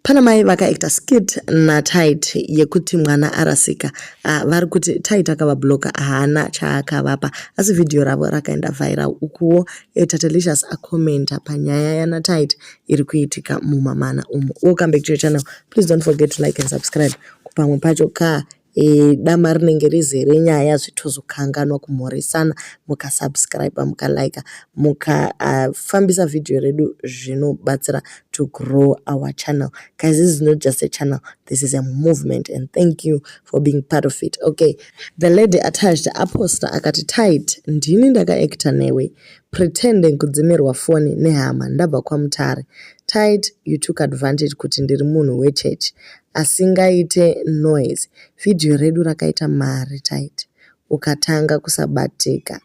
Pana mai vakaita skit naTyte yekuti mwana arasika. Vari kuti Tyte akavabloka, haana chaakavapa, asi vhidhiyo ravo rakaenda viral. Ukuwo Tatelicious akomenta panyaya yana Tyte iri kuitika mumamana umu. Welcome back to your channel. Please don't forget to like and subscribe. Pamwe pacho ka dama rinenge rizere nyaya, zvitozokanganwa kumhoresana. Mukasubscribe, mukalika, mukafambisa vhidhiyo redu, zvinobatsira to grow our channel. Guys, this is not just a channel, this is a movement, and thank you for being part of it. Okay, the lady attached aposta akati, "Tyte, ndini ndakaacta newe pretending kudzimirwa foni nehama ndabva kwaMutare. Tyte, you took advantage kuti ndiri munhu wechechi asingaite noise. Vhidhiyo redu rakaita mari. Tyte, ukatanga kusabatika.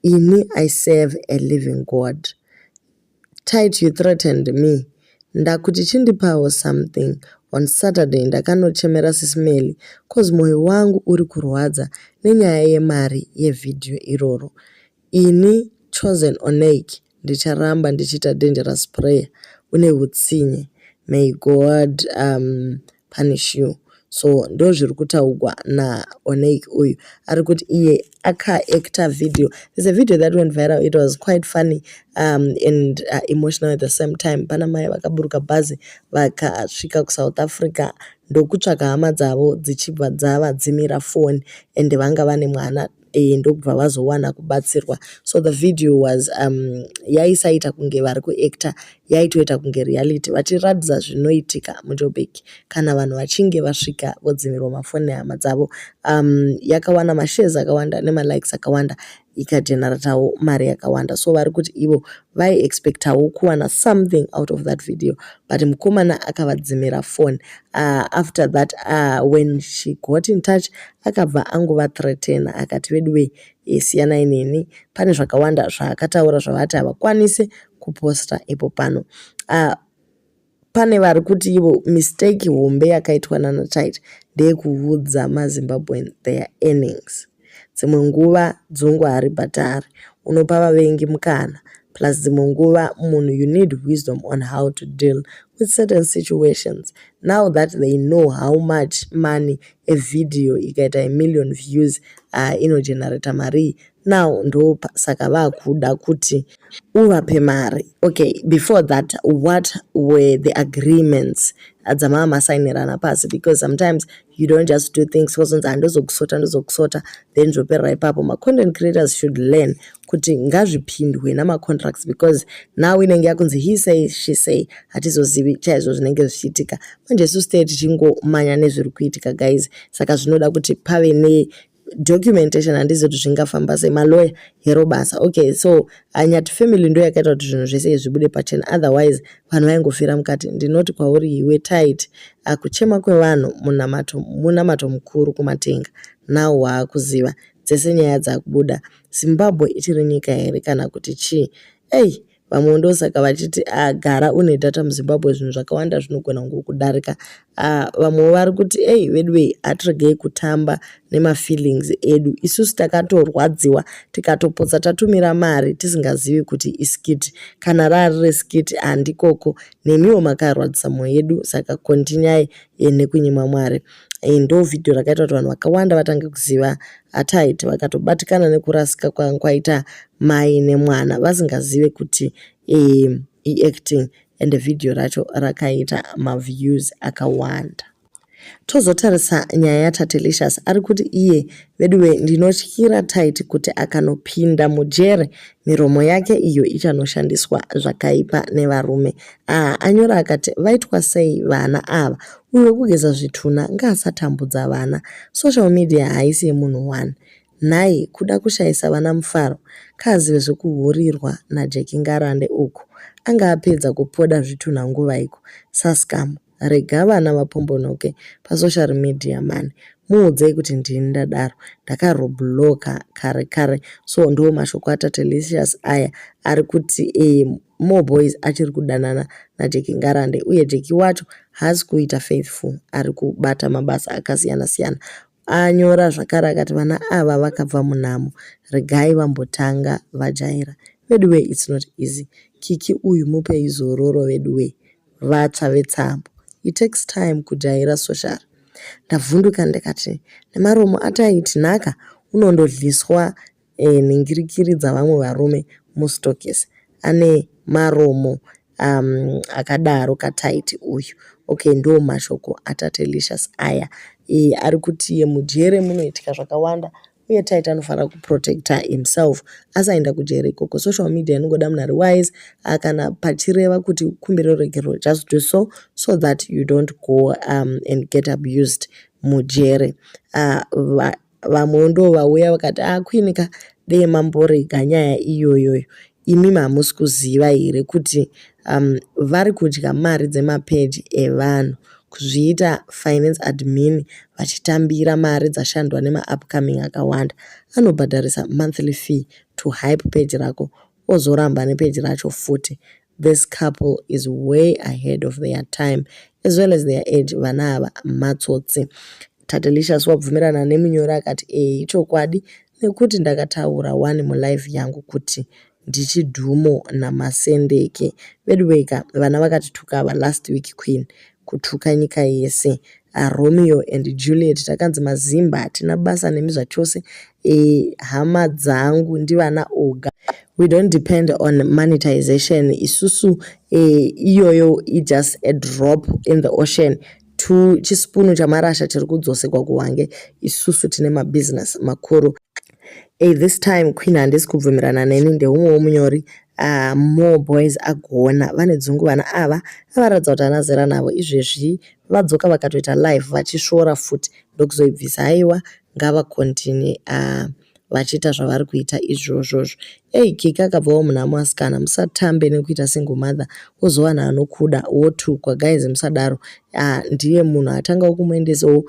Ini I serve a living God. Tyte, you threatened me ndakuti chindipawo something. On Saturday ndakanochemera Sismeli 'cause mwoyo wangu uri kurwadza nenyaya yemari yevhidhiyo iroro. Ini Chosen Oneik ndicharamba ndichiita dangerous prayer. Une utsinye. May God punish you." So ndo zviri kutaurwa naOneik uyu. Ari kuti iye akaacta video. There's a video that went viral. It was quite funny and emotional at the same time. Pana mai vakaburuka bhazi, vakasvika kuSouth Africa, ndokutsvaka hama dzavo, dzichibva dzavadzimira foni, ende vanga vane mwana, ndokubva vazowana kubatsirwa. So the video was yaisaita kunge vari kuacta, yaitoita kunge reality, vachiratidza zvinoitika muJoburg kana vanhu vachinge vasvika vodzimirwa mafoni nehama dzavo. Yakawana mashares akawanda nemalikes akawanda, ikageneratawo mari yakawanda. So vari kuti ivo vaiexpectawo kuwana something out of that video, but mukomana akavadzimira phone. After that, when she got in touch, akabva angovathreatena akati, "Veduwe, siyanai neni." Pane zvakawanda zvaakataura zvavati havakwanisi kuposta ipo pano. Pane vari kuti ivo mistake hombe yakaitwa nanaTyte ndeyekuudza maZimbabwean their earnings. Dzimwe nguva dzungu haribhadhari, unopa vavengi mukana. Plus dzimwe nguva munhu, you need wisdom on how to deal with certain situations. Now that they know how much money a video ikaita a million views inogenerata mari, now ndo saka vaakuda kuti uvape mari. Okay, before that, what were the agreements dzamava masainirana pasi? Because sometimes you don't just do things wozonzi handozokusota, ndozokusota, then zvoperera ipapo. Macontent creators should learn kuti ngazvipindwe namacontracts, because now inenge yakunzi he say, she say, hatizozivi chaizvo zvinenge zvichiitika. Manje isusu tee tichingomanya nezviri kuitika, guys. Saka zvinoda kuti pave ne documentation. Handizi kuti zvingafamba sei, maloya hero basa. Okay, so Nyati family ndo yakaita kuti zvinhu zvese zvibude pachena, otherwise vanhu vaingofira mukati. Ndinoti kwauri iwe Tyte, kuchema kwevanhu munamato, munamato mukuru kumatenga. Now waakuziva dzese nyaya dzakubuda. Zimbabwe ichiri nyika here kana kuti chii? Ei, vamwe ndosaka vachiti gara une data muZimbabwe, zvinhu zvakawanda zvinogona kungokudarika. Vamwe vari kuti, "Ei veduwe, hatiregei kutamba nemafeelings edu. Isusu takatorwadziwa, tikatopotsa tatumira mari tisingazivi kuti iskit. Kana rari reskit, handikoko. Nemiwo makarwadzisa mwoyo yedu, saka kontinyai nekunyima Mwari." Ndo vhidhiyo rakaita kuti vanhu vakawanda vatange kuziva aTyte, vakatobatikana nekurasika kwaita mai nemwana vasingazive kuti iacting, ende vhidhiyo racho rakaita maviews akawanda. Tozotarisa nyaya yaTatelicious. Ari kuti iye, "Veduwe, ndinotyira Tyte kuti akanopinda mujere, miromo yake iyo ichanoshandiswa zvakaipa nevarume." Anyora akati, "Vaitwa sei vana ava? Uyu wekugeza zvitunha ngaasatambudza vana. Social media haisi yemunhu one. Nhai, kuda kushayisa vana mufaro. Kazive zvekuhurirwa naJackie Ngarande uku. Anga apedza kupoda zvitunha nguvaiko? Sascam, rega vana vapombonoke pasocial media mani. Muudzei kuti ndini ndadaro, ndakarobhuloka kare kare." So ndo mashoko aTatelicious aya. Ari kuti Moreboys achiri kudanana naJackie Ngarande, uye Jackie wacho haasi kuita faithful, ari kubata mabasa akasiyana siyana. Anyora zvakare akati, "Vana ava vakabva munhamo, regai vambotanga vajaira. Veduwe, it's not easy. Kiki uyu mupei zororo veduwe, vatsva vetsambo." It takes time kujaira social. Ndavhunduka ndikati nemaromo aTaiti nhaka unondodliswa nhingirikiri dzavamwe varume mustokisi. Ane maromo akadaro kaTaiti uyu. Okay ndo mashoko aTatelicious aya. Ari kuti mujere munoitika zvakawanda uye Taiti anofanira kuprotecta himself asaenda kujere ikoko. Social media inongoda munhu ari wise kana pachireva kuti kumbira ruregerero just do so so that you don't go and get abused mujere. Vamwewo ndo vauya vakati ah Queen ka dei mamborega nyaya iyoyoyo imimi hamusi kuziva here kuti vari kudya mari dzemapeji evanhu kuzviita finance admin vachitambira mari dzashandwa nemaupcoming akawanda anobhadharisa monthly fee to hype page rako ozoramba nepeji racho futi. This couple is way ahead of their time as well as their age. Vana ava matsotsi. Tatelicious wabvumirana nemunyori akati ee ichokwadi nekuti ndakataura wani mulive yangu kuti ndichidhumo namasendeke. Veduweka vana vakatituka ava last week Queen kutuka nyika yese. Romeo and Juliet takanzi mazimba hatina basa nemi zvachose. Hama dzangu ndivana oga. We don't depend on monetization isusu iyoyo just a drop in the ocean chisipunu chamarasha chiri kudzosekwa kuhwange isusu tine mabusiness makuru. This time Queen handisi kubvumirana neni ndeumwewo munyori more boys agona vane dzungu vana ava avaratidza kuti haana zera navo izvezvi vadzoka vakatoita live vachisvora futi ndokuzoibvisa haiwa ngavacontinue vachiita zvavari kuita izvozvozvo. Ei Kiki akabvawo munhamo asikana musatambe nekuita single mother wozowana anokuda wotukwa guys musadaro. Ndiye munhu atangawo kumuendesawo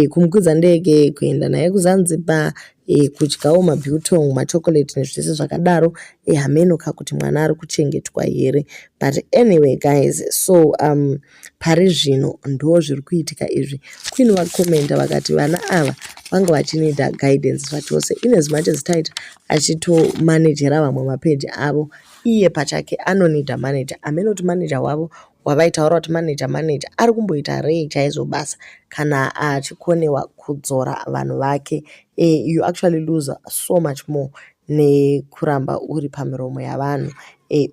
kumukwidza ndege kuenda naye kuZanzibar kudyawo mabiltong machocolate nezvese zvakadaro hameno kakuti mwana ari kuchengetwa here but anyway guys so pari zvino ndo zviri kuitika izvi. Queen vakomenda vakati vana ava vanga vachinida guidance zvachose in as much as Taiti achitomanejera vamwe mapeji avo iye pachake anonida manager hameno kuti manager wavo wavaitaura kuti manager manager ari kumboita rei chaizvo basa kana achikonewa kudzora vanhu vake. You actually lose so much more nekuramba uri pamiromo yavanhu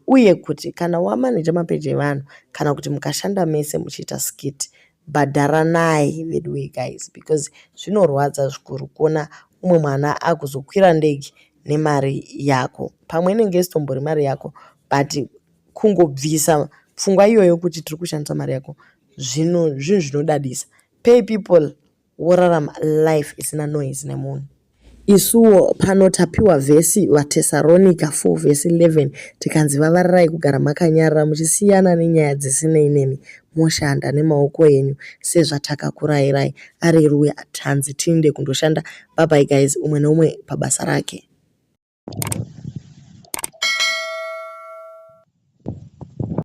uye kuti kana wamaneja mapeji evanhu kana kuti mukashanda mese muchiita skit bhadharanai veduwe guys because zvinorwadza zvikuru kuona umwe mwana akuzokwira ndege nemari yako pamwe inenge isitombori mari yako but kungobvisa pfungwa iyoyo kuti tiri kushandisa mari yako zvinhu zvinodadisa. Pay people worarama life isina noise nemunhu. Isuwo pano tapiwa vhesi vaTesaronika 4 vhesi 11 tikanzi vavarirai kugara makanyarara muchisiyana nenyaya dzisinei nemi moshanda nemaoko enyu sezvatakakurayirai. Areruya tanzi tiinde kundoshanda. Bye bye guys umwe neumwe pabasa rake.